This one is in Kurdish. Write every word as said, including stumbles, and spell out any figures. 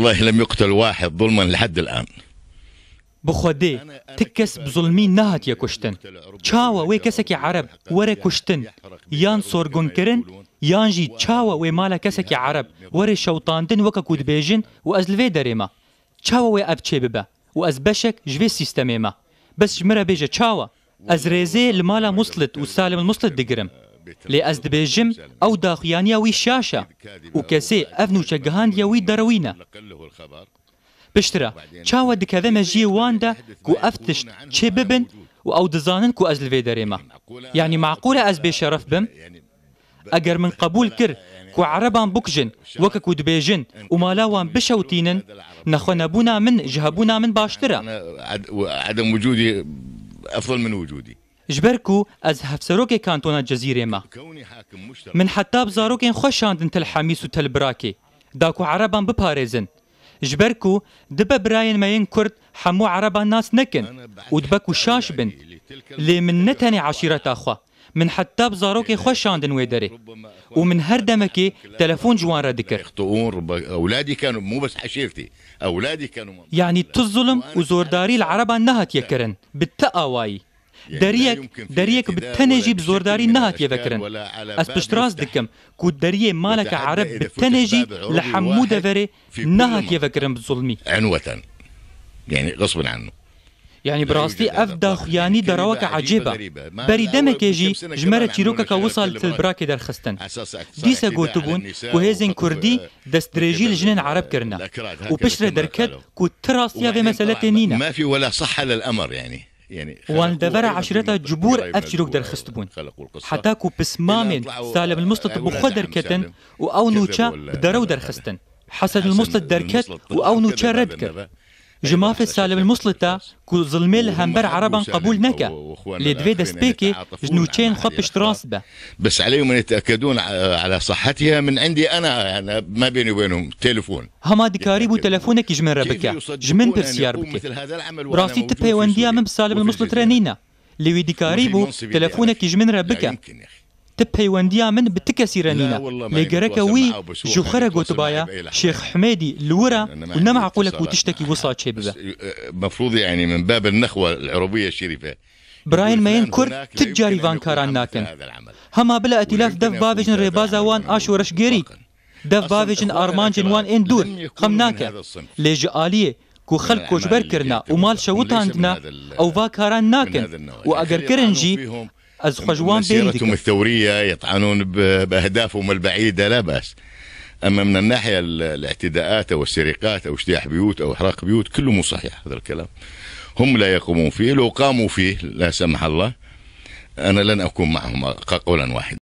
والله لم يقتل واحد ظلما لحد الآن. Bi Xwedê, ti kes bi zulmî nehatiye kuştin. Çawa wê kesekî Ereb were kuştin, yan sorgunkirin, yan jî çawa wê mala kesekî Ereb were şewtandin weke ku dibêjin û ez li vê derê me? Çawa wê ev çêbibe û ez beşek ji vê sîstemê me? Bes ji min re bêje çawa? Ez rêzê li mala Muslit û Salim el Muslit digirim. Lê ez dibêjim, ew daxuyaniya wî şaş e û kesê ev nûçe gihandiye wî derewîne. Piştre, çawa dikeve mejiyê wan de ku ev tişt çê bibin û ew dizanin ku ez li vê derê me? Yanî maqûl e ez bêşeref bim? Eger min qebûl kir ku Ereban bikujin, weke ku dibêjin, û mala wan bişewtînin, nexwenebûna min ji hebûna min baştir e. عدم وجودي أفضل من وجودي. Ji ber ku ez hevserokê kantona Cezîrê me. Min heta bi zarokên xwe şandin Tel Hemîs û Tel Birakê, da ku Ereban biparêzin. Ji ber ku dibe birayên me yên Kurd hemû Ereban nas nekin û dibe ku şaş bin. Lê min ne tenê eşîreta xwe, min heta bi zarokê xwe şandin wê derê. Û min her demekê telefon ji wan re dikir. يخطئون، رب أولادي كانوا، مو بس عشيرتي، أولادي كانوا. Yanî tu zulm û zordarî li Ereban nehatiye kirin, bi ti awayî. Deriyek, deriyek bi tenê jî bi zordarî nehatiye vekirin. Ez piştrast dikim ku deriyê maleke Ereb bi tenê jî li hemû deverê nehatiye vekirin bi zulmî. عنوة. يعني غصب عنه. Yanî bi rastî ev daxuyanî dereweke ecêb e. Berî demekê jî ji me re çîrokeke wisa li Tilbirakê derxistin. Dîse gotibûn ku hêzên Kurdî destdirêjî li jinên Ereb kirine û piştre derket ku ti rastiya vê meseletê nîne. ما في ولا صحة للأمر يعني. Wan li devera eşîreta Cibûr ev çîrok derxistibûn. Heta ku pismamên Salim el Muslit bi xwe derketin û ew nûçe bi derew derxistin. Hesen el Muslit derket û ew nûçe red kir. Ji mafê Salim el Muslit e ku zilmê li hember Ereban qebûl neke. Lê divê destpêkê ji nûçeyên xwe piştrast be. بس عليهم أن يتأكدون على صحتها من عندي أنا، يعني ما بيني وبينهم تليفون. Hema dikarîbû telefonekî ji min re bike, ji min pirsyar bike. Bi rastî ti peywendiya min bi Salim el Muslit re nîne. Lê wî dikarîbû telefonekî ji min re bike. Ti peywendiya min bi ti kesî re nîne. Lê gereke wî ji xwe re gotibaya, Şêx Humêdî li wir e û ne meqûl e ku tiştekî wisa çêbibe. مفروض يعني من باب النخوة العربية الشريفة. Birayên me yên Kurd ti carî van karan nakin. Hema bila Îtîlaf dev bavêjin rêbaza wan a şoreşgerî. Dev bavêjin armancên wan ên dûr, xem nake. Lê ji aliyê ku xelk koçber kirine û mal şewitandine, ew va karan nakin û eger kirin jî, ez xwe ji wan bêrî dikim. الثورية يطعنون ب-، بأهدافهم البعيدة، لا بأس. أما من الناحية ال-، الاعتداءات أو السرقات أو اجتياح بيوت أو إحراق بيوت، كله مو صحيح هذا الكلام. هم لا يقومون فيه، لو قاموا فيه لا سمح الله، أنا لن أكون معهم ق-، قولا واحدا.